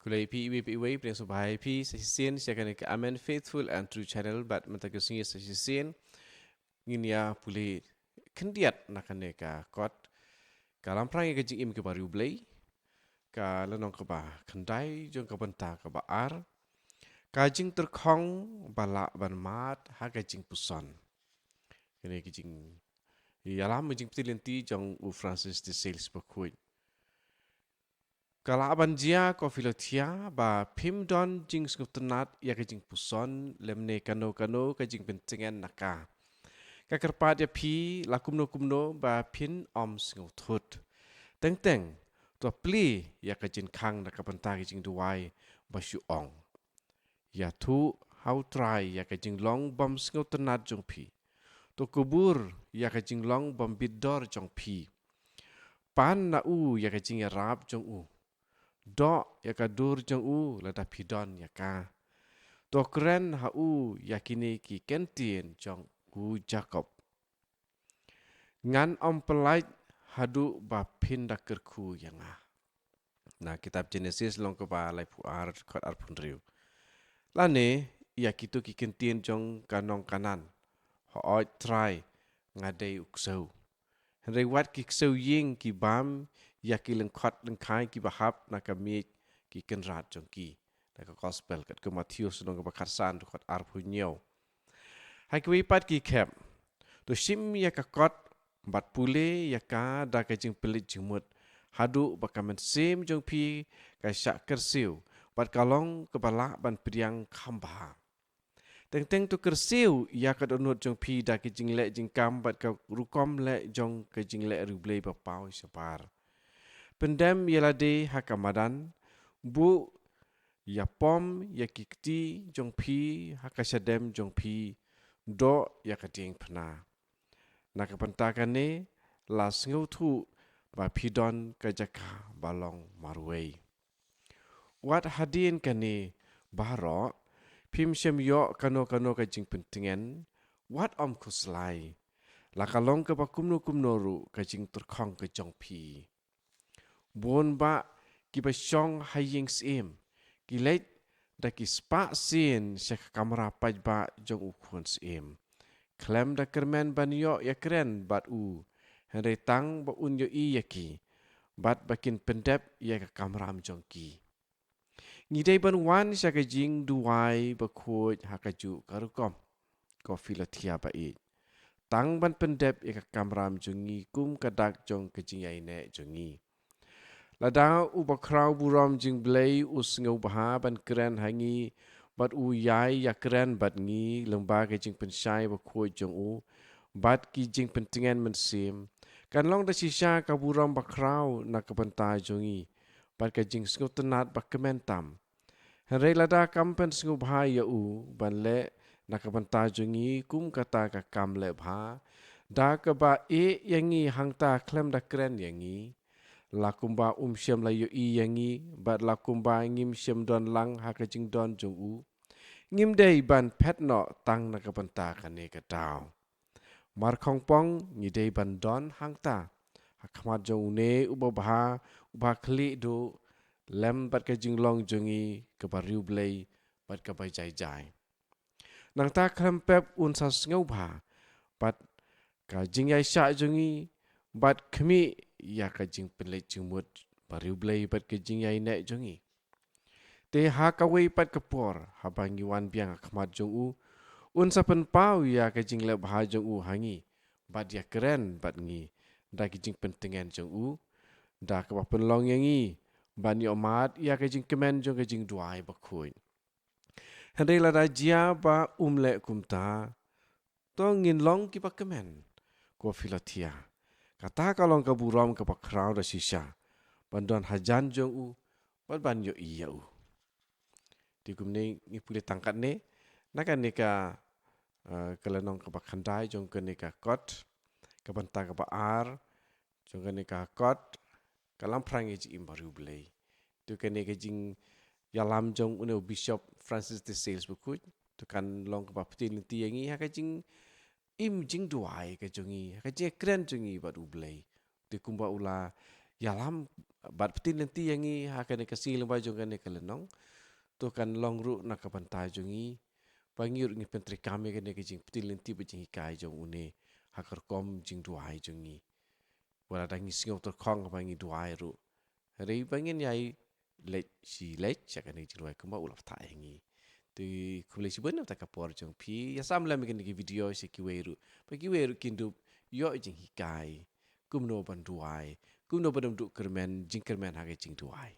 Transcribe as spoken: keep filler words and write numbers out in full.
Khublei phi iwei pa iwei, pdiang sngewbha ïa phi sa shisien sha kane ka Amen Faithful and True Channel, bad mynta ka sngi sa shisien ngin ïa pule khyndiat na kane ka kot, Ka Lamphrang ïa ka Jingim kaba Riewblei, ka lynnong kaba khyndai jong ka bynta kaba ar, Ka Jingtyrkhong ba lah ban mad ha ka jingpuson. Kane ka jingïalam, ka jingpyni lynti jong u Francis de Sales Bakhuid. Ka lah ban jia, ko Philothea, ba phim don jingsngewtynnat ïa ka jingpuson lymne kano kano ka jingpyntngen na ka. Ka kyrpad ïa phi la kumno kumno ba phin ym sngewthut. Teng teng, to plie ïa ka jingkhang na ka bynta ka jingduwai ba shu ong. Ïathuh ha U Trai ïa ka jinglong bym sngewtynnat jong phi. To kubur ïa ka jinglong bym bit dor jong phi. Pan na u ïa ka jingïarap jong u. Doh ïa ka dur jong u lada phi don ïa ka. To kren ha u ïa kine ki kyntien jong u Jakob. Ngan ym pyllait haduh ba phin da kyrkhu ïa nga. Na kitab Genesis lynnong kaba laiphew ar, dkhot arphew hynriew. Lane ïa kito ki kyntien jong ka nong Kanaan. Hooid Trai, nga dei u ksew. Hynrei wat ki ksew ïing ki bam ïa ki lyngkhot lyngkhai kiba hap na ka miej ki kynrad jong ki. Na ka Gospel katkum u Mathaios lynnong kaba khatsan, dkhot arphew hynñiew. Ha kiwei pat ki khep, to shim ïa ka kot bad pule ïa ka da ka jingpynleit jingmut, haduh ba ka mynsiem jong phi ka shah kyrsiew bad ka long kaba lah ban pdiang kham bha. Teng teng to kyrsiew ïa ka dohnud jong phi da ka jingleh jingkam bad ka rukom leh jong ka jingleh riewblei ba paw shabar. Pyndem ïa lade ha ka madan, buh ïa pom ïa ki kti jong phi ha ka shadem jong phi, doh ïa ka diengphna. Na ka bynta kane, la sngewthuh ba phi don ka jaka ba long marwei. Wat hadien kane baroh, phim shym ïoh kano kano ka jingpyntngen, wat ym khuslai. La ka long kaba kumno kumno ruh ka jingtyrkhong ka jong phi. Bun bah kiba shong ha ïing syiem, ki leit da ki spah sien sha ka kamra paidbah jong u khun syiem. Khlem da kyrmen ban ïoh ïakren bad u, hynrei tang ba un ïohi ïa ki, bad ba kin pyndep ïa ka kamram jong ki. Ngi dei ban wan sha ka jingduwai bakhuid ha kajuh ka rukom, ko Philothea ba ïeit. Tang ban pyndep ïa ka kamram jong ngi kum ka dak jong ka jingïaineh jong ngi. Lada u bakhraw burom jingblei u sngewbha ban kren ha ngi, bad u ïai ïakren bad ngi lyngba ka jingpynshai bakhuid jong u, bad ki jingpyntngen mynsiem, kan long da shisha ka burom bakhraw na ka bynta jong ngi, bad ka jingsngewtynnat ba kmen tam. Hynrei lada kam pynsngewbha ïa u ban leh na ka bynta jong ngi kum kata ka kam leh bha, da kaba ïeh ïa ngi hangta khlem da kren ïa ngi, la kumba um shym la ïohi ïa ngi, bad la kumba ngim shym don lang ha ka jingdon jong u, ngim dei ban phet noh tang na ka bynta kane ka daw. Markhongpong ngi dei ban don hangta ha khmat jong une uba bha, uba khlieh duh, lem bad ka jinglong jong ngi kaba riewblei bad kaba jai jai. Nangta khlem pep un sa sngewbha bad ka jingïaishah jong ngi, bad khmih ïa ka jingpynleit jingmut ba riewblei bad ka jingïaineh jong ngi. Te ha kawei pat ka por, haba ngi wan biang ha khmat jong u, un sa pynpaw ïa ka jingleh bha jong u ha ngi, bad ïakren bad ngi da ki jingpyntngen jong u, da kaba pynlong ïa ngi ban ïohmad ïa ka jingkmen jong ka jingduwai bakhuid. Hynrei lada jia ba um leh kumta, to ngin long kiba kmen, ko Philothea. Kata ka long ka burom kaba khraw da shisha ban don hajan jong u, bad ban ïohi ïa u. Te kumne ngi pule tang katne na kane ka, eh, ka lynnong kaba khyndai jong kane ka kot, ka bynta kaba ar jong kane ka kot, Ka Lamphrang ïa ka Jingim ba Riewblei. To kane ka jingïalam jong une u Bishop Francis de Sales Bakhuid, to kan long kaba pynthikna ïa ngi ha ka jingim jingduwai ka jong ngi, ha ka jingkren jong ngi bad U Blei. Te kumba u la ïalam bad pyntin lynti ïa ngi ha kane ka sngi lyngba jong kane ka lynnong. To kan long ruh na ka bynta jong ngi, ba ngi ruh ngin pyntreikam ïa kane ka jingpyntin lynti bad jinghikai jong une ha ka rukom jingduwai jong ngi. Wat la da ngi sngew tyrkhong ba ngi duwai ruh, hynrei ba ngin ïai leit shi leit sha kane ka jingduwai kumba u la pynthah ïa ngi. Te khublei shibun na ka bynta ka por jong phi. Ïa sam lem ïa kane ka video sha kiwei ruh, ba kiwei ruh kin dup ïoh jinghikai kumno ban duwai, kumno ban ym duh kyrmen, jingkyrmen ha ka jingduwai.